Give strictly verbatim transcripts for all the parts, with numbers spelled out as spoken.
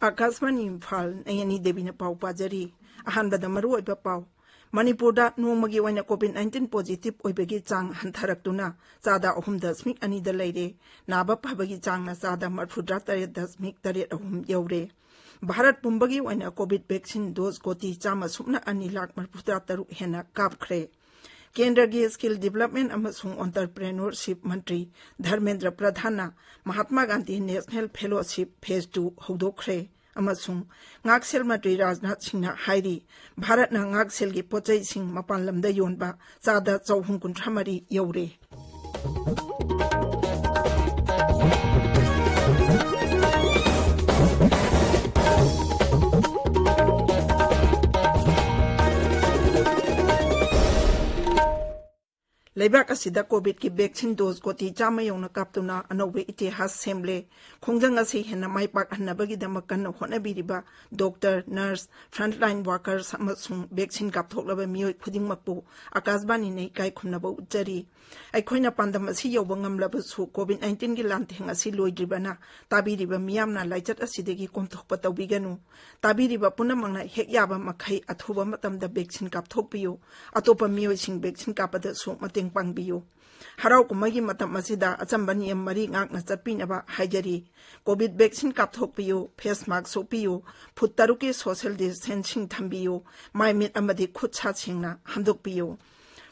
ꯑꯥꯀꯥꯁꯕꯥꯅꯤ ꯏꯝꯐꯥꯜ, ꯑꯩ ꯑꯅꯤ ꯗꯦꯕꯤꯅ ꯄꯥꯎ ꯄꯥꯖꯔꯤ꯫ ꯑꯍꯥꯟꯕꯗ ꯃꯔꯨꯑꯣꯏꯕ ꯄꯥꯎ꯫ ꯃꯅꯤꯄꯨꯔꯗ ꯅꯣꯡꯃꯒꯤ ꯑꯣꯏꯅ ꯀꯣꯚꯤꯗ ꯅꯥꯏꯟꯇꯤꯟ ꯄꯣꯖꯤꯇꯤꯚ ꯑꯣꯏꯕꯒꯤ ꯆꯥꯡ ꯍꯟꯊꯔꯛꯇꯨꯅ ꯆꯥꯗ ꯑꯍꯨꯝ ꯗꯁꯃꯤꯛ ꯑꯅꯤꯗ ꯂꯩꯔꯦ꯫ ꯅꯥꯕ ꯐꯕꯒꯤ ꯆꯥꯡꯅ ꯆꯥꯗ ꯃꯔꯐꯨꯇꯔꯥ ꯇꯔꯦꯠ ꯗꯁꯃꯤꯛ ꯇꯔꯦꯠ ꯑꯍꯨꯝ ꯌꯧꯔꯦ꯫ ꯚꯥꯔꯠ ꯄꯨꯝꯕꯒꯤ ꯑꯣꯏꯅ ꯀꯣꯚꯤꯗ ꯚꯦꯛꯁꯤꯟ ꯗꯣꯁ ꯀꯣꯇꯤ ꯆꯥꯝꯃ ꯁꯨꯞꯅ ꯑꯅꯤ ꯂꯥꯈ ꯃꯔꯐꯨꯇꯔꯥ ꯇꯔꯨꯛ ꯍꯦꯟꯅ ꯀꯥꯞꯈ꯭ꯔꯦ꯫ ꯀꯦꯟꯗ꯭ꯔꯒꯤ ꯁ꯭ꯀꯤꯜ ꯗꯤꯚꯂꯞꯃꯦꯟ ꯑꯃꯁꯨꯡ ꯑꯣꯟꯇꯔꯄ꯭ꯔꯦꯅꯣꯔꯁꯤꯞ ꯃꯟꯇ꯭ꯔꯤ ꯙꯔꯃꯦꯟꯗ꯭ꯔ ꯄ꯭ꯔꯙꯥꯟꯅ Mahatma Gandhi national fellowship phase two ꯍꯧꯗꯣꯛꯈ꯭ꯔꯦ꯫ ꯑꯃꯁꯨꯡ ꯉꯥꯛꯁꯦꯜ ꯃꯟꯇ꯭ꯔꯤ ꯔꯥꯖꯅꯥꯊ ꯁꯤꯡꯅ ꯍꯥꯏꯔꯤ, ꯚꯥꯔꯠꯅ ꯉꯥꯛꯁꯦꯜꯒꯤ ꯄꯣꯠꯆꯩꯁꯤꯡ ꯃꯄꯥꯟ ꯂꯝꯗ ꯌꯣꯟꯕ ꯆꯥꯗ ꯆꯍꯨꯝ ꯀꯨꯟꯊ꯭ꯔꯥ ꯃꯔꯤ ꯌꯧꯔꯦ꯫ ꯂꯩꯕꯥꯛ ꯑꯁꯤꯗ ꯀꯣꯚꯤꯗꯀꯤ ꯚꯦꯛꯁꯤꯟ ꯗꯣꯁ ꯀꯣꯇꯤ ꯆꯥꯝꯃ ꯌꯧꯅ ꯀꯥꯞꯇꯨꯅ ꯑꯅꯧꯕ ꯏꯇꯤꯍꯥꯁ ꯁꯦꯝꯂꯦ꯫ ꯈꯣꯡꯖꯪ ꯑꯁꯤ ꯍꯦꯟꯅ ꯃꯥꯏ ꯄꯥꯛꯍꯟꯅꯕꯒꯤꯗꯃꯛ ꯀꯟꯅ ꯍꯣꯠꯅꯕꯤꯔꯤꯕ ꯗꯣꯛꯇꯔ, ꯅꯔꯁ, ꯐ꯭ꯔꯟꯠꯂꯥꯏꯟ ꯋꯥꯔꯀꯔꯁ ꯑꯃꯁꯨꯡ ꯚꯦꯛꯁꯤꯟ ꯀꯥꯞꯊꯣꯛꯂꯕ ꯃꯤꯑꯣꯏ ꯈꯨꯗꯤꯡꯃꯛꯄꯨ ꯑꯥꯀꯥꯁꯕꯥꯅꯤꯅ ꯏꯀꯥꯏ ꯈꯨꯝꯅꯕ ꯎꯠꯆꯔꯤ꯫ ꯑꯩꯈꯣꯏꯅ ꯄꯥꯟꯗꯝ ꯑꯁꯤ ꯌꯧꯕ ꯉꯝꯂꯕꯁꯨ ꯀꯣꯚꯤꯗ ꯅꯥꯏꯟꯇꯤꯟꯒꯤ ꯂꯥꯟꯊꯦꯡ ꯑꯁꯤ ꯂꯣꯏꯗ꯭ꯔꯤꯕꯅ ꯇꯥꯕꯤꯔꯤꯕ ꯃꯤꯌꯥꯝꯅ ꯂꯥꯏꯆꯠ ꯑꯁꯤꯗꯒꯤ ꯀꯣꯝꯊꯣꯛꯄ ꯇꯧꯕꯤꯒꯅꯨ꯫ ꯇꯥꯕꯤꯔꯤꯕ ꯄꯨꯝꯅꯃꯛꯅ ꯍꯦꯛ ꯌꯥꯕ ꯃꯈꯩ ꯑꯊꯨꯕ ꯃꯇꯝꯗ ꯚꯦꯛꯁꯤꯟ ꯀꯥꯞꯊꯣꯛꯄꯤꯌꯨ꯫ ꯑꯇꯣꯞꯄ ꯃꯤꯑꯣꯏꯁꯤꯡ ꯚꯦꯛꯁꯤꯟ ꯀꯥꯞꯄꯗꯁꯨ ꯃꯇꯦꯡ ꯄꯥꯡꯕꯤꯌꯨ꯫ ꯍꯔꯥꯎ ꯀꯨꯝꯍꯩꯒꯤ ꯃꯇꯝ ꯑꯁꯤꯗ ꯑꯆꯝꯕ ꯅꯤꯌꯝ ꯃꯔꯤ ꯉꯥꯛꯅ ꯆꯠꯄꯤꯅꯕ ꯍꯥꯏꯖꯔꯤ꯫ ꯀꯣꯚꯤꯗ ꯚꯦꯛꯁꯤꯟ ꯀꯥꯞꯊꯣꯛꯄꯤꯌꯨ, ꯐꯦꯁ ꯃꯥꯁꯛ ꯎꯞꯄꯤꯌꯨ, ꯐꯨꯠ ꯇꯔꯨꯛꯀꯤ ꯁꯣꯁꯤꯌꯦꯜ ꯗꯤꯁꯇꯦꯟꯁꯤꯡ ꯊꯝꯕꯤꯌꯨ, ꯃꯥꯏ ꯃꯤꯠ ꯑꯃꯗꯤ ꯈꯨꯠ ꯁꯥ ꯁꯦꯡꯅ ꯍꯥꯝꯗꯣꯛꯄꯤꯌꯨ꯫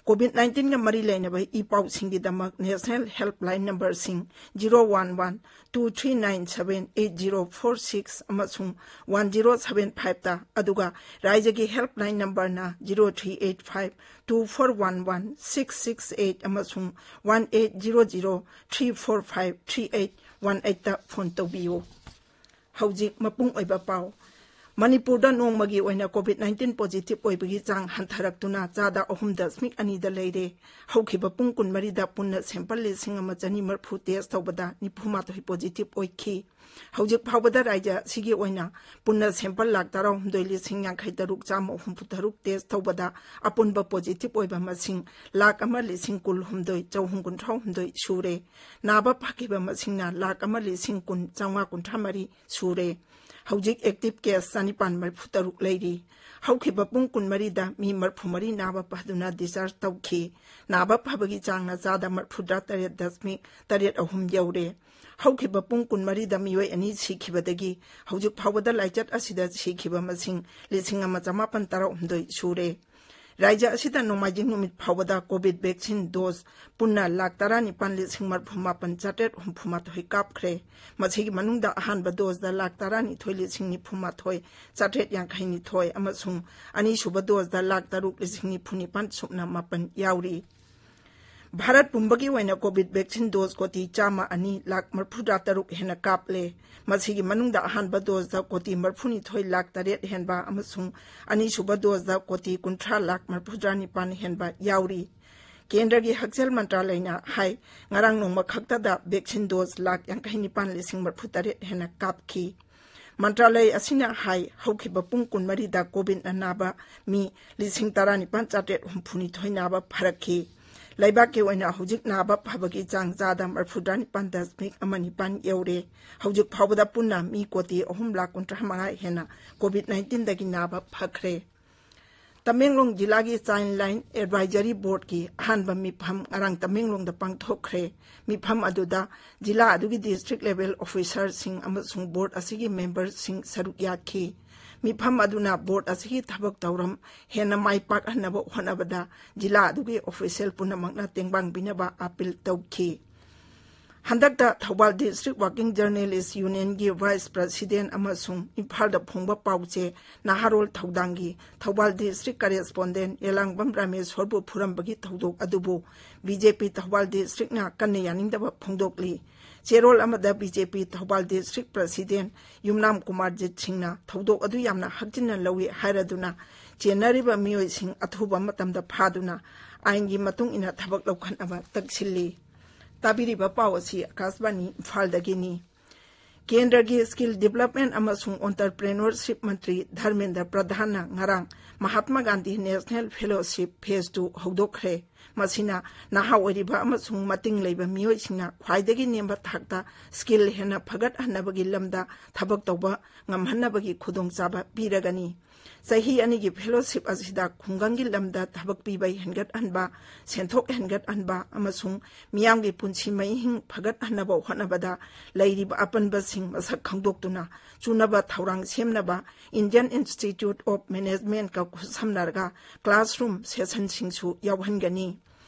ꯀꯣꯚꯤꯗ ꯅꯥꯏꯟꯇꯤꯟꯒ ꯃꯔꯤ ꯂꯩꯅꯕ ꯏ ꯄꯥꯎꯁꯤꯡꯒꯤꯗꯃꯛ ꯅꯦꯁꯅꯦꯜ ꯍꯦꯜꯞꯂꯥꯏꯟ ꯅꯝꯕꯔꯁꯤꯡ zero one one two three nine seven eight zero four six ꯑꯃꯁꯨꯡ ꯋꯥꯟ ꯖꯤꯔꯣ ꯁꯚꯦꯟ ꯐꯥꯏꯚꯇ, ꯑꯗꯨꯒ ꯔꯥꯏꯖ꯭ꯌꯒꯤ ꯍꯦꯜꯞꯂꯥꯏꯟ ꯅꯝꯕꯔꯅ zero three eight five two four one one six six eight ꯑꯃꯁꯨꯡ one eight zero zero three four five three eight one ꯑꯩꯠꯇ phone ꯇꯧꯕꯤꯌꯨ꯫ ꯍꯧꯖꯤꯛ ꯃꯄꯨꯡ ꯑꯣꯏꯕ ꯄꯥꯎ꯫ ꯃꯅꯤꯄꯨꯔꯗ ꯅꯣꯡꯃꯒꯤ ꯑꯣꯏꯅ COVID nineteen positive ꯑꯣꯏꯕꯒꯤ ꯆꯥꯡ ꯍꯟꯊꯔꯛꯇꯨꯅ ꯆꯥꯗ ꯑꯍꯨꯝ ꯗꯁꯃꯤꯛ ꯑꯅꯤꯗ ꯂꯩꯔꯦ꯫ ꯍꯧꯈꯤꯕ ꯄꯨꯡ ꯀꯨꯟꯃꯔꯤꯗ ꯄꯨꯟꯅ sample ꯂꯤꯁꯤꯡ ꯑꯃ ꯆꯅꯤ ꯃꯔꯤꯐꯨ test ꯇꯧꯕꯗ ꯅꯤꯐꯨ ꯃꯥꯊꯣꯏ positive ꯑꯣꯏꯈꯤ꯫ ꯍꯧꯖꯤꯛ ꯐꯥꯎꯕꯗ ꯔꯥꯖ꯭ꯌ ꯑꯁꯤꯒꯤ ꯑꯣꯏꯅ ꯄꯨꯟꯅ sample ꯂꯥꯈ ꯇꯔꯥꯍꯨꯝꯗꯣꯏ ꯂꯤꯁꯤꯡ ꯌꯥꯡꯈꯩ ꯇꯔꯨꯛ ꯆꯥꯝꯃ ꯍꯨꯝꯐꯨ ꯇꯔꯨꯛ test ꯇꯧꯕꯗ ꯑꯄꯨꯟꯕ positive ꯑꯣꯏꯕ ꯃꯁꯤꯡ ꯂꯥꯈ ꯑꯃ ꯂꯤꯁꯤꯡ ꯀꯨꯟꯍꯨꯝꯗꯣꯏ ꯆꯍꯨꯝ ꯀꯨꯟꯊ꯭ꯔꯥꯍꯨꯝꯗꯣꯏ ꯁꯨꯔꯦ꯫ ꯅꯥꯕ ꯐꯈꯤꯕ ꯃꯁꯤꯡꯅ ꯂꯥꯈ ꯑꯃ ꯂꯤꯁꯤꯡ ꯀꯨꯟ ꯆꯥꯝꯃꯉꯥ ꯀꯨꯟꯊ꯭ꯔꯥ ꯃꯔꯤ ꯁꯨꯔꯦ꯫ ꯍꯧꯖꯤꯛ active case ꯆꯅꯤꯄꯥꯟ ꯃꯔꯤꯐꯨ ꯇꯔꯨꯛ ꯂꯩꯔꯤ꯫ ꯍꯧꯈꯤꯕ ꯄꯨꯡ ꯀꯨꯟꯃꯔꯤꯗ ꯃꯤ ꯃꯔꯤꯐꯨ ꯃꯔꯤ ꯅꯥꯕ ꯐꯗꯨꯅ discharge ꯇꯧꯈꯤ꯫ ꯅꯥꯕ ꯐꯕꯒꯤ ꯆꯥꯡꯅ ꯆꯥꯗ ꯃꯔꯤꯐꯨꯇꯔꯥ ꯇꯔꯦꯠ ꯗꯁꯃꯤꯛ ꯇꯔꯦꯠ ꯑꯍꯨꯝ ꯌꯧꯔꯦ꯫ ꯍꯧꯈꯤꯕ ꯄꯨꯡ ꯀꯨꯟꯃꯔꯤꯗ ꯃꯤꯑꯣꯏ ꯑꯅꯤ ꯁꯤꯈꯤꯕꯗꯒꯤ ꯍꯧꯖꯤꯛ ꯐꯥꯎꯕꯗ ꯂꯥꯏꯆꯠ ꯑꯁꯤꯗ ꯁꯤꯈꯤꯕ ꯃꯁꯤꯡ ꯂꯤꯁꯤꯡ ꯑꯃ ꯆꯃꯥꯄꯟ ꯇꯔꯥꯍꯨꯝꯗꯣꯏ ꯁꯨꯔꯦ꯫ ꯔꯥꯖ꯭ꯌ ꯑꯁꯤꯗ ꯅꯣꯡꯃꯥꯏꯖꯤꯡ ꯅꯨꯃꯤꯠ ꯐꯥꯎꯕꯗ COVID vaccine dose ꯄꯨꯟꯅ ꯂꯥꯈ ꯇꯔꯥꯅꯤꯄꯥꯟ ꯂꯤꯁꯤꯡ ꯃꯔꯤꯐꯨ ꯃꯥꯄꯟ ꯆꯥꯇ꯭ꯔꯦꯠ ꯍꯨꯝꯐꯨ ꯃꯥꯊꯣꯏ ꯀꯥꯞꯈ꯭ꯔꯦ꯫ ꯃꯁꯤꯒꯤ ꯃꯅꯨꯡꯗ ꯑꯍꯥꯟꯕ doseꯗ ꯂꯥꯈ ꯇꯔꯥꯅꯤꯊꯣꯏ ꯂꯤꯁꯤꯡ ꯅꯤꯐꯨ ꯃꯥꯊꯣꯏ ꯆꯥꯇ꯭ꯔꯦꯠ ꯌꯥꯡꯈꯩ ꯅꯤꯊꯣꯏ ꯑꯃꯁꯨꯡ ꯑꯅꯤꯁꯨꯕ doseꯗ ꯂꯥꯈ ꯇꯔꯨꯛ ꯂꯤꯁꯤꯡ ꯅꯤꯐꯨ ꯅꯤꯄꯥꯟ ꯁꯨꯞꯅ ꯃꯥꯄꯟ ꯌꯥꯎꯔꯤ꯫ ꯚꯥꯔꯠ ꯄꯨꯝꯕꯒꯤ ꯑꯣꯏꯅ COVID vaccine dose ꯀꯣꯇꯤ ꯆꯥꯝꯃ ꯑꯅꯤ ꯂꯥꯈ ꯃꯔꯤꯐꯨꯇꯔꯥ ꯇꯔꯨꯛ ꯍꯦꯟꯅ ꯀꯥꯞꯂꯦ꯫ ꯃꯁꯤꯒꯤ ꯃꯅꯨꯡꯗ ꯑꯍꯥꯟꯕ doseꯗ ꯀꯣꯇꯤ ꯃꯔꯤꯐꯨꯅꯤꯊꯣꯏ ꯂꯥꯈ ꯇꯔꯦꯠ ꯍꯦꯟꯕ ꯑꯃꯁꯨꯡ ꯑꯅꯤꯁꯨꯕ doseꯗ ꯀꯣꯇꯤ ꯀꯨꯟꯊ꯭ꯔꯥ ꯂꯥꯈ ꯃꯔꯤꯐꯨꯇꯔꯥ ꯅꯤꯄꯥꯟ ꯍꯦꯟꯕ ꯌꯥꯎꯔꯤ꯫ ꯀꯦꯟꯗ꯭ꯔꯒꯤ ꯍꯛꯁꯦꯜ ꯃꯟꯇ꯭ꯔꯥꯂꯌꯅ ꯍꯥꯏ, ꯉꯔꯥꯡ ꯅꯣꯡꯃ ꯈꯛꯇꯗ vaccine dose ꯂꯥꯈ ꯌꯥꯡꯈꯩ ꯅꯤꯄꯥꯟ ꯂꯤꯁꯤꯡ ꯃꯔꯤꯐꯨ ꯇꯔꯦꯠ ꯍꯦꯟꯅ ꯀꯥꯞꯈꯤ꯫ ꯃꯟꯇ꯭ꯔꯥꯂꯌ ꯑꯁꯤꯅ ꯍꯥꯏ, ꯍꯧꯈꯤꯕ ꯄꯨꯡ ꯀꯨꯟꯃꯔꯤꯗ COVIDꯅ ꯅꯥꯕ ꯃꯤ ꯂꯤꯁꯤꯡ ꯇꯔꯥꯅꯤꯄꯥꯟ ꯆꯥꯇ꯭ꯔꯦꯠ ꯍꯨꯝꯐꯨꯅꯤꯊꯣꯏ ꯅꯥꯕ ꯐꯔꯛꯈꯤ꯫ ꯂꯩꯕꯥꯛꯀꯤ ꯑꯣꯏꯅ ꯍꯧꯖꯤꯛ ꯅꯥꯕ ꯐꯕꯒꯤ ꯆꯥꯡ ꯆꯥꯗ ꯃꯔꯤꯐꯨꯇꯔꯥ ꯅꯤꯄꯥꯟ ꯗꯁꯃꯤꯛ ꯑꯃ ꯅꯤꯄꯥꯟ ꯌꯧꯔꯦ꯫ ꯍꯧꯖꯤꯛ ꯐꯥꯎꯕꯗ ꯄꯨꯟꯅ ꯃꯤ ꯀꯣꯇꯤ ꯑꯍꯨꯝ ꯂꯥꯈ ꯀꯨꯟꯊ꯭ꯔꯥ ꯃꯉꯥ ꯍꯦꯟꯅ COVID nineteenꯗꯒꯤ ꯅꯥꯕ ꯐꯈ꯭ꯔꯦ꯫ ꯇꯃꯦꯡꯂꯣꯡ ꯖꯤꯂꯥꯒꯤ Child Line Advisory Boardꯀꯤ ꯑꯍꯥꯟꯕ ꯃꯤꯐꯝ ꯉꯔꯥꯡ ꯇꯃꯦꯡꯂꯣꯡꯗ ꯄꯥꯡꯊꯣꯛꯈ꯭ꯔꯦ꯫ ꯃꯤꯐꯝ ꯑꯗꯨꯗ ꯖꯤꯂꯥ ꯑꯗꯨꯒꯤ district level officerꯁꯤꯡ ꯑꯃꯁꯨꯡ board ꯑꯁꯤꯒꯤ memberꯁꯤꯡ ꯁꯔꯨꯛ ꯌꯥꯈꯤ꯫ ꯃꯤꯐꯝ ꯑꯗꯨꯅ board ꯑꯁꯤꯒꯤ ꯊꯕꯛ ꯊꯧꯔꯝ ꯍꯦꯟꯅ ꯃꯥꯏ ꯄꯥꯛꯍꯟꯅꯕ ꯍꯣꯠꯅꯕꯗ ꯖꯤꯂꯥ ꯑꯗꯨꯒꯤ official ꯄꯨꯝꯅꯃꯛꯅ ꯇꯦꯡꯕꯥꯡꯕꯤꯅꯕ appeal ꯇꯧꯈꯤ꯫ ꯍꯟꯗꯛꯇ Thoubal District Working Journalist Unionꯒꯤ vice president ꯑꯃꯁꯨꯡ ꯏꯝꯐꯥꯜꯗ ꯐꯣꯡꯕ ꯄꯥꯎꯆꯦ ꯅꯍꯥꯔꯣꯜ ꯊꯧꯗꯥꯡꯒꯤ ꯊꯧꯕꯥꯜ district correspondent ꯌꯦꯂꯥꯡꯕꯝ ꯔꯥꯃꯦꯁ꯭ꯋꯔꯕꯨ ꯐꯨꯔꯝꯕꯒꯤ ꯊꯧꯗꯣꯛ ꯑꯗꯨꯕꯨ BJP ꯊꯧꯕꯥꯜ districtꯅ ꯀꯟꯅ ꯌꯥꯅꯤꯡꯗꯕ ꯐꯣꯡꯗꯣꯛꯂꯤ꯫ ꯆꯦꯔꯣꯜ ꯑꯃꯗ ꯕꯤ ꯖꯦ ꯄꯤ ꯊꯧꯕꯥꯜ ꯗꯤꯁꯇ꯭ꯔꯤꯛ ꯄ꯭ꯔꯁꯤꯗꯦꯟ ꯌꯨꯝꯅꯥꯝ ꯀꯨꯃꯥꯔꯖꯤꯠ ꯁꯤꯡꯅ ꯊꯧꯗꯣꯛ ꯑꯗꯨ ꯌꯥꯝꯅ ꯍꯛꯆꯤꯟꯅ ꯂꯧꯏ ꯍꯥꯏꯔꯗꯨꯅ, ꯆꯦꯟꯅꯔꯤꯕ ꯃꯤꯑꯣꯏꯁꯤꯡ ꯑꯊꯨꯕ ꯃꯇꯝꯗ ꯐꯥꯗꯨꯅ ꯑꯥꯏꯟꯒꯤ ꯃꯇꯨꯡ ꯏꯟꯅ ꯊꯕꯛ ꯂꯧꯈꯠꯅꯕ ꯇꯛꯁꯤꯜꯂꯤ꯫ ꯇꯥꯕꯤꯔꯤꯕ ꯄꯥꯎ ꯑꯁꯤ ꯑꯀꯥꯁꯕꯥꯅꯤ ꯏꯝꯐꯥꯜꯗꯒꯤꯅꯤ꯫ ꯀꯦꯟꯗ꯭ꯔꯒꯤ ꯁ꯭ꯀꯤꯜ ꯗꯤꯕ꯭ꯂꯞꯃꯦꯟ ꯑꯃꯁꯨꯡ ꯑꯣꯟꯇꯔꯄ꯭ꯔꯦꯅꯔꯁꯤꯞ ꯃꯟꯇ꯭ꯔꯤ ꯙꯔꯃꯦꯟꯗ꯭ꯔ ꯄ꯭ꯔꯙꯥꯟꯅ ꯉꯔꯥꯡ Mahatma Gandhi national fellowship phase two ꯍꯧꯗꯣꯛꯈ꯭ꯔꯦ꯫ ꯃꯁꯤꯅ ꯅꯍꯥ ꯑꯣꯏꯔꯤꯕ ꯑꯃꯁꯨꯡ ꯃꯇꯤꯡ ꯂꯩꯕ ꯃꯤꯑꯣꯏꯁꯤꯡꯅ ꯈ꯭ꯋꯥꯏꯗꯒꯤ ꯅꯦꯝꯕ ꯊꯥꯛꯇ ꯁ꯭ꯀꯤꯜ ꯍꯦꯟꯅ ꯐꯒꯠꯍꯟꯅꯕꯒꯤ ꯂꯝꯗ ꯊꯕꯛ ꯇꯧꯕ ꯉꯝꯍꯟꯅꯕꯒꯤ ꯈꯨꯗꯣꯡꯆꯥꯕ ꯄꯤꯔꯒꯅꯤ꯫ ꯆꯍꯤ ꯑꯅꯤꯒꯤ ꯐꯦꯂꯣꯁꯤꯞ ꯑꯁꯤꯗ ꯈꯨꯡꯒꯪꯒꯤ ꯂꯝꯗ ꯊꯕꯛ ꯄꯤꯕ ꯍꯦꯟꯒꯠꯍꯟꯕ, ꯁꯦꯟꯊꯣꯛ ꯍꯦꯟꯒꯠꯍꯟꯕ ꯑꯃꯁꯨꯡ ꯃꯤꯌꯥꯝꯒꯤ ꯄꯨꯟꯁꯤ ꯃꯍꯤꯡ ꯐꯒꯠꯍꯟꯅꯕ ꯍꯣꯠꯅꯕꯗ ꯂꯩꯔꯤꯕ ꯑꯄꯟꯕꯁꯤꯡ ꯃꯁꯛ ꯈꯪꯗꯣꯛꯇꯨꯅ ꯆꯨꯅꯕ ꯊꯧꯔꯥꯡ ꯁꯦꯝꯅꯕ Indian Institute of Management ꯀ ꯈꯨꯠꯁꯝꯅꯔꯒ ꯀ꯭ꯂꯥꯁꯔꯨꯝ ꯁꯦꯁꯟꯁꯤꯡꯁꯨ ꯌꯥꯎꯍꯟꯒꯅꯤ꯫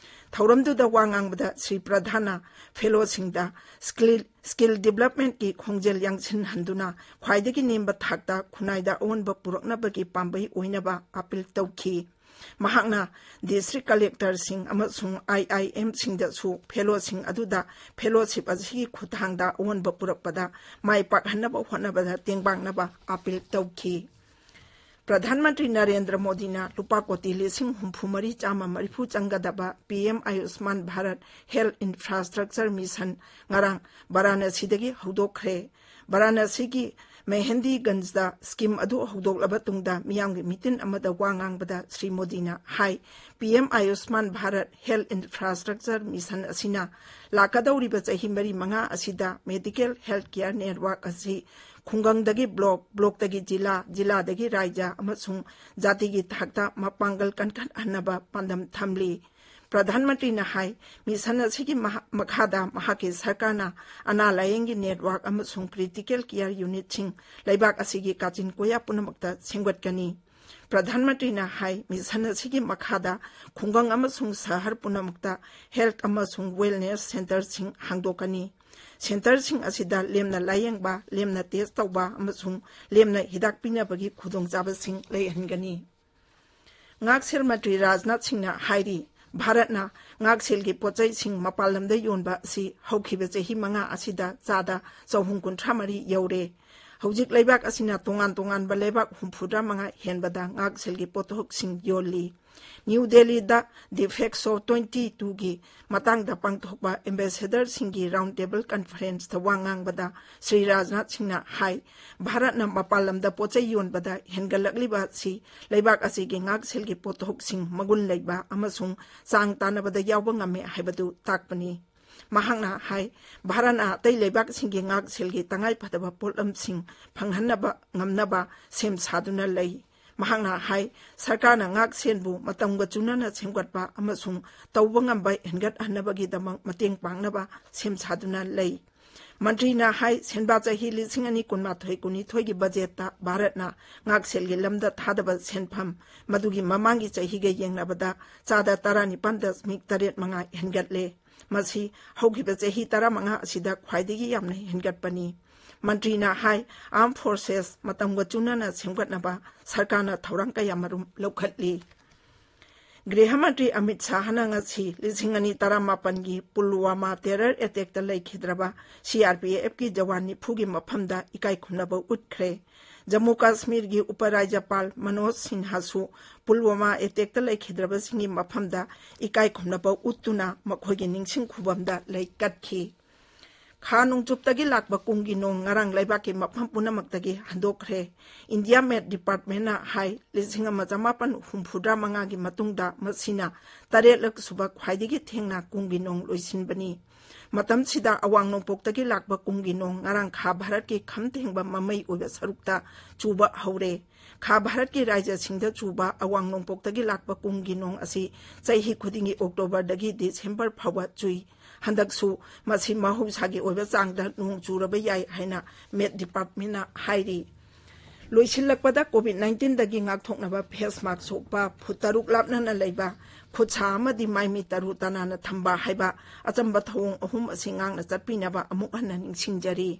ꯊꯧꯔꯝꯗꯨꯗ ꯋꯥ ꯉꯥꯡꯕꯗ ꯁ꯭ꯔꯤ ꯄ꯭ꯔꯙꯥꯟꯅ ꯐꯦꯂꯣꯁꯤꯡꯗ ꯁ꯭ꯀꯤꯜ, ꯁ꯭ꯀꯤꯜ ꯗꯤꯕ꯭ꯂꯞꯃꯦꯟꯠꯀꯤ ꯈꯣꯡꯖꯦꯜ ꯌꯥꯡꯁꯤꯟꯍꯟꯗꯨꯅ ꯈ꯭ꯋꯥꯏꯗꯒꯤ ꯅꯦꯝꯕ ꯊꯥꯛꯇ ꯈꯨꯟꯅꯥꯏꯗ ꯑꯑꯣꯟꯕ ꯄꯨꯔꯛꯅꯕꯒꯤ ꯄꯥꯝꯕꯩ ꯑꯣꯏꯅꯕ ꯑꯥꯄꯤꯜ ꯇꯧꯈꯤ꯫ ꯃꯍꯥꯛꯅ ꯗꯤꯁꯇ꯭ꯔꯤꯛ ꯀꯂꯦꯛꯇꯔꯁꯤꯡ ꯑꯃꯁꯨꯡ ꯑꯥꯏ ꯑꯥꯏ ꯑꯦꯝꯁꯤꯡꯗꯁꯨ ꯐꯦꯂꯣꯁꯤꯡ ꯑꯗꯨꯗ ꯐꯦꯂꯣꯁꯤꯞ ꯑꯁꯤꯒꯤ ꯈꯨꯠꯊꯥꯡꯗ ꯑꯑꯣꯟꯕ ꯄꯨꯔꯛꯄꯗ ꯃꯥꯏ ꯄꯥꯛꯍꯟꯅꯕ ꯍꯣꯠꯅꯕꯗ ꯇꯦꯡꯕꯥꯡꯅꯕ ꯑꯥꯄꯤꯜ ꯇꯧꯈꯤ꯫ ꯄ꯭ꯔꯙꯥꯟ ꯃꯟꯇ꯭ꯔꯤ ꯅꯔꯦꯟꯗ꯭ꯔ ꯃꯣꯗꯤꯅ ꯂꯨꯄꯥ ꯀꯣꯇꯤ ꯂꯤꯁꯤꯡ ꯍꯨꯝꯐꯨ ꯃꯔꯤ ꯆꯥꯝꯃ ꯃꯔꯤꯐꯨ ꯆꯪꯒꯗꯕ ꯄꯤ ꯑꯦꯝ ꯑꯌꯨꯁꯃꯥꯟ ꯚꯥꯔꯠ ꯍꯦꯜꯊ ꯏꯟꯐ꯭ꯔꯥꯁ꯭ꯇ꯭ꯔꯛꯆꯔ ꯃꯤꯁꯟ ꯉꯔꯥꯡ ꯕꯔꯥꯅꯁꯤꯗꯒꯤ ꯍꯧꯗꯣꯛꯈ꯭ꯔꯦ꯫ ꯕꯔꯥꯅꯁꯤꯒꯤ ꯃꯦꯍꯦꯟꯗꯤꯒꯟꯖꯗ ꯁ꯭ꯀꯤꯝ ꯑꯗꯨ ꯍꯧꯗꯣꯛꯂꯕ ꯇꯨꯡꯗ ꯃꯤꯌꯥꯝꯒꯤ ꯃꯤꯇꯤꯟ ꯑꯃꯗ ꯋꯥ ꯉꯥꯡꯕꯗ ꯁ꯭ꯔꯤ ꯃꯣꯗꯤꯅ ꯍꯥꯏ, ꯄꯤ ꯑꯦꯝ ꯑꯌꯨꯁꯃꯥꯟ ꯚꯥꯔꯠ ꯍꯦꯜꯊ ꯏꯟꯐ꯭ꯔꯥꯁ꯭ꯇ꯭ꯔꯛꯆꯔ ꯃꯤꯁꯟ ꯑꯁꯤꯅ ꯂꯥꯛꯀꯗꯧꯔꯤꯕ ꯆꯍꯤ ꯃꯔꯤ ꯃꯉꯥ ꯑꯁꯤꯗ ꯃꯦꯗꯤꯀꯦꯜ ꯍꯦꯜꯊ ꯀꯦꯌꯔ ꯅꯦꯠꯋꯥꯔꯛ ꯑꯁꯤ ꯈꯨꯡꯒꯪꯗꯒꯤ ꯕ꯭ꯂꯣꯛ, ꯕ꯭ꯂꯣꯛꯇꯒꯤ ꯖꯤꯂꯥ, ꯖꯤꯂꯥꯗꯒꯤ ꯔꯥꯏꯖ꯭ꯌ ꯑꯃꯁꯨꯡ ꯖꯥꯇꯤꯒꯤ ꯊꯥꯛꯇ ꯃꯄꯥꯡꯒꯜ ꯀꯟꯈꯠꯍꯟꯅꯕ ꯄꯥꯟꯗꯝ ꯊꯝꯂꯤ꯫ ꯄ꯭ꯔꯙꯥꯟ ꯃꯟꯇ꯭ꯔꯤꯅ ꯍꯥꯏ, ꯃꯤꯁꯟ ꯑꯁꯤꯒꯤ ꯃꯍꯥ-, ꯃꯈꯥꯗ ꯃꯍꯥꯛꯀꯤ ꯁꯔꯀꯥꯔꯅ ꯑꯅꯥ ꯂꯥꯌꯦꯡꯒꯤ ꯅꯦꯠꯋꯥꯔꯛ ꯑꯃꯁꯨꯡ ꯀ꯭ꯔꯤꯇꯤꯀꯦꯜ ꯀꯦꯌꯔ ꯌꯨꯅꯤꯠꯁꯤꯡ ꯂꯩꯕꯥꯛ ꯑꯁꯤꯒꯤ ꯀꯥꯆꯤꯟ ꯀꯣꯌꯥ ꯄꯨꯝꯅꯃꯛꯇ ꯁꯦꯝꯒꯠꯀꯅꯤ꯫ ꯄ꯭ꯔꯙꯥꯟ ꯃꯟꯇ꯭ꯔꯤꯅ ꯍꯥꯏ, ꯃꯤꯁꯟ ꯑꯁꯤꯒꯤ ꯃꯈꯥꯗ ꯈꯨꯡꯒꯪ ꯑꯃꯁꯨꯡ ꯁꯍꯔ ꯄꯨꯝꯅꯃꯛꯇ ꯍꯦꯜꯊ ꯑꯃꯁꯨꯡ ꯋꯦꯜꯅꯦꯁ ꯁꯦꯟꯇꯔꯁꯤꯡ ꯍꯥꯡꯗꯣꯛꯀꯅꯤ꯫ ꯁꯦꯟꯇꯔꯁꯤꯡ ꯑꯁꯤꯗ ꯂꯦꯝꯅ ꯂꯥꯌꯦꯡꯕ, ꯂꯦꯝꯅ ꯇꯦꯁ ꯇꯧꯕ ꯑꯃꯁꯨꯡ ꯂꯦꯝꯅ ꯍꯤꯗꯥꯛ ꯄꯤꯅꯕꯒꯤ ꯈꯨꯗꯣꯡꯆꯥꯕꯁꯤꯡ ꯂꯩꯍꯟꯒꯅꯤ꯫ ꯉꯥꯛꯁꯦꯜ ꯃꯟꯇ꯭ꯔꯤ ꯔꯥꯖꯅꯥꯊ ꯁꯤꯡꯅ ꯍꯥꯏꯔꯤ, ꯚꯥꯔꯠꯅ ꯉꯥꯛꯁꯦꯜꯒꯤ ꯄꯣꯠꯆꯩꯁꯤꯡ ꯃꯄꯥꯟ ꯂꯝꯗ ꯌꯣꯟꯕ ꯑꯁꯤ ꯍꯧꯈꯤꯕ ꯆꯍꯤ ꯃꯉꯥ ꯑꯁꯤꯗ ꯆꯥꯗ ꯆꯍꯨꯝ ꯀꯨꯟꯊ꯭ꯔꯥ ꯃꯔꯤ ꯌꯧꯔꯦ꯫ ꯍꯧꯖꯤꯛ ꯂꯩꯕꯥꯛ ꯑꯁꯤꯅ ꯇꯣꯉꯥꯟ ꯇꯣꯉꯥꯟꯕ ꯂꯩꯕꯥꯛ ꯍꯨꯝꯐꯨꯇꯔꯥ ꯃꯉꯥ ꯍꯦꯟꯕꯗ ꯉꯥꯛꯁꯦꯜꯒꯤ ꯄꯣꯠꯊꯣꯛꯁꯤꯡ ꯌꯣꯜꯂꯤ꯫ ꯅ꯭ꯌꯨ ꯗꯦꯜꯂꯤꯗ ꯗꯤꯐꯦꯛꯁꯣ ꯇ꯭ꯋꯦꯟꯇꯤ ꯇꯨꯒꯤ ꯃꯇꯥꯡꯗ ꯄꯥꯡꯊꯣꯛꯄ ꯑꯦꯝꯕꯦꯁꯦꯗꯔꯁꯤꯡꯒꯤ ꯔꯥꯎꯟ ꯇꯦꯕꯜ ꯀꯟꯐꯔꯦꯟꯁꯇ ꯋꯥ ꯉꯥꯡꯕꯗ ꯁ꯭ꯔꯤ ꯔꯥꯖꯅꯥꯊ ꯁꯤꯡꯅ ꯍꯥꯏ, ꯚꯥꯔꯠꯅ ꯃꯄꯥꯟ ꯂꯝꯗ ꯄꯣꯠꯆꯩ ꯌꯣꯟꯕꯗ ꯍꯦꯟꯒꯠꯂꯛꯂꯤꯕ ꯑꯁꯤ ꯂꯩꯕꯥꯛ ꯑꯁꯤꯒꯤ ꯉꯥꯛꯁꯦꯜꯒꯤ ꯄꯣꯠꯊꯣꯛꯁꯤꯡ ꯃꯒꯨꯟ ꯂꯩꯕ ꯑꯃꯁꯨꯡ ꯆꯥꯡ ꯇꯥꯟꯅꯕꯗ ꯌꯥꯎꯕ ꯉꯝꯃꯦ ꯍꯥꯏꯕꯗꯨ ꯇꯥꯛꯄꯅꯤ꯫ ꯃꯍꯥꯛꯅ ꯍꯥꯏ, ꯚꯥꯔꯠꯅ ꯑꯇꯩ ꯂꯩꯕꯥꯛꯁꯤꯡꯒꯤ ꯉꯥꯛꯁꯦꯜꯒꯤ ꯇꯉꯥꯏ ꯐꯗꯕ ꯄꯣꯠꯂꯝꯁꯤꯡ ꯐꯪꯍꯟꯅꯕ ꯉꯝꯅꯕ ꯁꯦꯝ ꯁꯥꯗꯨꯅ ꯂꯩ꯫ ꯃꯍꯥꯛꯅ ꯍꯥꯏ, ꯁꯔꯀꯥꯔꯅ ꯉꯥꯛꯁꯦꯜꯕꯨ ꯃꯇꯝꯒ ꯆꯨꯅꯅ ꯁꯦꯝꯒꯠꯄ ꯑꯃꯁꯨꯡ ꯇꯧꯕ ꯉꯝꯕ ꯍꯦꯟꯒꯠꯍꯟꯅꯕꯒꯤꯗꯃꯛ ꯃꯇꯦꯡ ꯄꯥꯡꯅꯕ ꯁꯦꯝ ꯁꯥꯗꯨꯅ ꯂꯩ꯫ ꯃꯟꯇ꯭ꯔꯤꯅ ꯍꯥꯏ, ꯁꯦꯟꯕꯥ ꯆꯍꯤ ꯂꯤꯁꯤꯡ ꯑꯅꯤ ꯀꯨꯟꯃꯥꯊꯣꯏ ꯀꯨꯟꯅꯤꯊꯣꯏꯒꯤ ꯕꯖꯦꯠꯇ ꯚꯥꯔꯠꯅ ꯉꯥꯛꯁꯦꯜꯒꯤ ꯂꯝꯗ ꯊꯥꯗꯕ ꯁꯦꯟꯐꯝ ꯃꯗꯨꯒꯤ ꯃꯃꯥꯡꯒꯤ ꯆꯍꯤꯒ ꯌꯦꯡꯅꯕꯗ ꯆꯥꯗ ꯇꯔꯥꯅꯤꯄꯥꯟ ꯗꯁꯃꯤꯛ ꯇꯔꯦꯠ ꯃꯉꯥ ꯍꯦꯟꯒꯠꯂꯦ꯫ ꯃꯁꯤ ꯍꯧꯈꯤꯕ ꯆꯍꯤ ꯇꯔꯥꯃꯉꯥ ꯑꯁꯤꯗ ꯈ꯭ꯋꯥꯏꯗꯒꯤ ꯌꯥꯝꯅ ꯍꯦꯟꯒꯠꯄꯅꯤ꯫ ꯃꯟꯇ꯭ꯔꯤꯅ ꯍꯥꯏ, ꯑꯥꯔꯝ ꯐꯣꯔꯁꯦꯁ ꯃꯇꯝꯒ ꯆꯨꯅꯅ ꯁꯦꯝꯒꯠꯅꯕ ꯁꯔꯀꯥꯔꯅ ꯊꯧꯔꯥꯡ ꯀꯌꯥ ꯃꯔꯨꯝ ꯂꯧꯈꯠꯂꯤ꯫ ꯒ꯭ꯔꯤꯍ ꯃꯟꯇ꯭ꯔꯤ ꯑꯃꯤꯠ ꯁꯥꯍꯅ ꯉꯁꯤ ꯂꯤꯁꯤꯡ ꯑꯅꯤ ꯇꯔꯥꯃꯥꯄꯟꯒꯤ ꯄꯨꯜꯋꯥꯃꯥ ꯇꯦꯔꯔ ꯑꯦꯇꯦꯛꯇ ꯂꯩꯈꯤꯗ꯭ꯔꯕ ꯁꯤ ꯑꯥꯔ ꯄꯤ ꯑꯦꯐꯀꯤ ꯖꯋꯥꯟ ꯅꯤꯐꯨꯒꯤ ꯃꯐꯝꯗ ꯏꯀꯥꯏ ꯈꯨꯝꯅꯕ ꯎꯠꯈ꯭ꯔꯦ꯫ ꯖꯝꯃꯨ ꯀꯥꯁꯃꯤꯔꯒꯤ ꯎꯄ ꯔꯥꯖ꯭ꯌꯄꯥꯜ ꯃꯅꯣꯖ ꯁꯤꯟꯍꯥꯁꯨ ꯄꯨꯜꯋꯥꯃꯥ ꯑꯦꯇꯦꯛꯇ ꯂꯩꯈꯤꯗ꯭ꯔꯕꯁꯤꯡꯒꯤ ꯃꯐꯝꯗ ꯏꯀꯥꯏ ꯈꯨꯝꯅꯕ ꯎꯠꯇꯨꯅ ꯃꯈꯣꯏꯒꯤ ꯅꯤꯡꯁꯤꯡ ꯈꯨꯕꯝꯗ ꯂꯩ ꯀꯠꯈꯤ꯫ ꯈꯥ ꯅꯣꯡꯆꯨꯞꯇꯒꯤ ꯂꯥꯛꯄ ꯀꯨꯝꯒꯤ ꯅꯣꯡ ꯉꯔꯥꯡ ꯂꯩꯕꯥꯛꯀꯤ ꯃꯐꯝ ꯄꯨꯝꯅꯃꯛꯇꯒꯤ ꯍꯟꯗꯣꯛꯈ꯭ꯔꯦ꯫ ꯏꯟꯗꯤꯌꯥ ꯃꯦꯠ ꯗꯤꯄꯥꯔꯠꯃꯦꯟꯅ ꯍꯥꯏ, ꯂꯤꯁꯤꯡ ꯑꯃ ꯆꯃꯥꯄꯟ ꯍꯨꯝꯐꯨꯇꯔꯥ ꯃꯉꯥꯒꯤ ꯃꯇꯨꯡꯗ ꯃꯁꯤꯅ ꯇꯔꯦꯠꯂꯛ ꯁꯨꯕ ꯈ꯭ꯋꯥꯏꯗꯒꯤ ꯊꯦꯡꯅ ꯀꯨꯝꯒꯤ ꯅꯣꯡ ꯂꯣꯏꯁꯤꯟꯕꯅꯤ꯫ ꯃꯇꯝꯁꯤꯗ ꯑꯋꯥꯡ ꯅꯣꯡꯄꯣꯛꯇꯒꯤ ꯂꯥꯛꯄ ꯀꯨꯝꯒꯤ ꯅꯣꯡ ꯉꯔꯥꯡ ꯈꯥ ꯚꯥꯔꯠꯀꯤ ꯈꯝ ꯊꯦꯡꯕ ꯃꯃꯩ ꯑꯣꯏꯕ ꯁꯔꯨꯛꯇ ꯆꯨꯕ ꯍꯧꯔꯦ꯫ ꯈꯥ ꯚꯥꯔꯠꯀꯤ ꯔꯥꯖ꯭ꯌꯁꯤꯡꯗ ꯆꯨꯕ ꯑꯋꯥꯡ ꯅꯣꯡꯄꯣꯛꯇꯒꯤ ꯂꯥꯛꯄ ꯀꯨꯝꯒꯤ ꯅꯣꯡ ꯑꯁꯤ ꯆꯍꯤ ꯈꯨꯗꯤꯡꯒꯤ ꯑꯣꯛꯇꯣꯕꯔꯗꯒꯤ ꯗꯤꯁꯦꯝꯕꯔ ꯐꯥꯎꯕ ꯆꯨꯏ꯫ ꯍꯟꯗꯛꯁꯨ ꯃꯁꯤ ꯃꯍꯧꯁꯥꯒꯤ ꯑꯣꯏꯕ ꯆꯥꯡꯗ ꯅꯣꯡ ꯆꯨꯔꯕ ꯌꯥꯏ ꯍꯥꯏꯅ ꯃꯦꯠ ꯗꯤꯄꯥꯔꯠꯃꯦꯟꯅ ꯍꯥꯏꯔꯤ꯫ ꯂꯣꯏꯁꯤꯜꯂꯛꯄꯗ ꯀꯣꯚꯤꯗ ꯅꯥꯏꯟꯇꯤꯟꯗꯒꯤ ꯉꯥꯛꯊꯣꯛꯅꯕ ꯐꯦꯁ ꯃꯥꯛꯁ ꯎꯞꯄ, ꯐꯨꯠ ꯇꯔꯨꯛ ꯂꯥꯞꯅꯅ ꯂꯩꯕ, ꯈꯨꯠ ꯁꯥ ꯑꯃꯗꯤ ꯃꯥꯏ ꯃꯤꯠ ꯇꯔꯨ ꯇꯅꯥꯟꯅ ꯊꯝꯕ ꯍꯥꯏꯕ ꯑꯆꯝꯕ ꯊꯧꯑꯣꯡ ꯑꯍꯨꯝ ꯑꯁꯤ ꯉꯥꯛꯅ ꯆꯠꯄꯤꯅꯕ ꯑꯃꯨꯛ ꯍꯟꯅ ꯅꯤꯡꯁꯤꯡꯖꯔꯤ꯫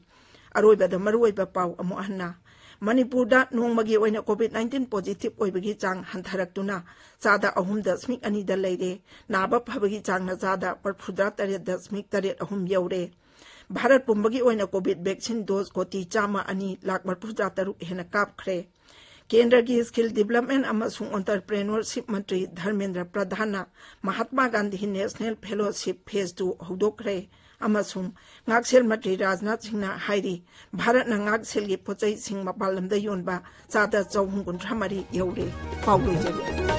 ꯑꯔꯣꯏꯕꯗ ꯃꯔꯨꯑꯣꯏꯕ ꯄꯥꯎ ꯑꯃꯨꯛ ꯍꯟꯅ꯫ ꯃꯅꯤꯄꯨꯔꯗ ꯅꯣꯡꯃꯒꯤ ꯑꯣꯏꯅ COVID nineteen positive ꯑꯣꯏꯕꯒꯤ ꯆꯥꯡ ꯍꯟꯊꯔꯛꯇꯨꯅ ꯆꯥꯗ ꯑꯍꯨꯝ ꯗꯁꯃꯤꯛ ꯑꯅꯤꯗ ꯂꯩꯔꯦ꯫ ꯅꯥꯕ ꯐꯕꯒꯤ ꯆꯥꯡꯅ ꯆꯥꯗ ꯃꯔꯐꯨꯇꯔꯥ ꯇꯔꯦꯠ ꯗꯁꯃꯤꯛ ꯇꯔꯦꯠ ꯑꯍꯨꯝ ꯌꯧꯔꯦ꯫ ꯚꯥꯔꯠ ꯄꯨꯝꯕꯒꯤ ꯑꯣꯏꯅ COVID vaccine dose ꯀꯣꯇꯤ ꯆꯥꯝꯃ ꯑꯅꯤ ꯂꯥꯈ ꯃꯔꯐꯨꯇꯔꯥ ꯇꯔꯨꯛ ꯍꯦꯟꯅ ꯀꯥꯞꯈ꯭ꯔꯦ꯫ ꯀꯦꯟꯗ꯭ꯔꯒꯤ Skill Development ꯑꯃꯁꯨꯡ Entrepreneurship ꯃꯟꯇ꯭ꯔꯤ ꯙꯔꯃꯦꯟꯗ꯭ꯔ ꯄ꯭ꯔꯙꯥꯟꯅ Mahatma Gandhi National Fellowship Phase Two ꯍꯧꯗꯣꯛꯈ꯭ꯔꯦ ꯑꯃꯁꯨꯡ ꯉꯥꯛꯁꯦꯜ ꯃꯟꯇ꯭ꯔꯤ ꯔꯥꯖꯅꯥꯊ ꯁꯤꯡꯅ ꯍꯥꯏꯔꯤ, ꯚꯥꯔꯠꯅ ꯉꯥꯛꯁꯦꯜꯒꯤ ꯄꯣꯠꯆꯩꯁꯤꯡ ꯃꯄꯥꯟ ꯂꯝꯗ ꯌꯣꯟꯕ ꯆꯥꯗ ꯆꯍꯨꯝ ꯀꯨꯟꯊ꯭ꯔꯥ ꯃꯔꯤ ꯌꯧꯔꯦ꯫ ꯄꯥꯎ ꯂꯣꯏꯖꯔꯦ꯫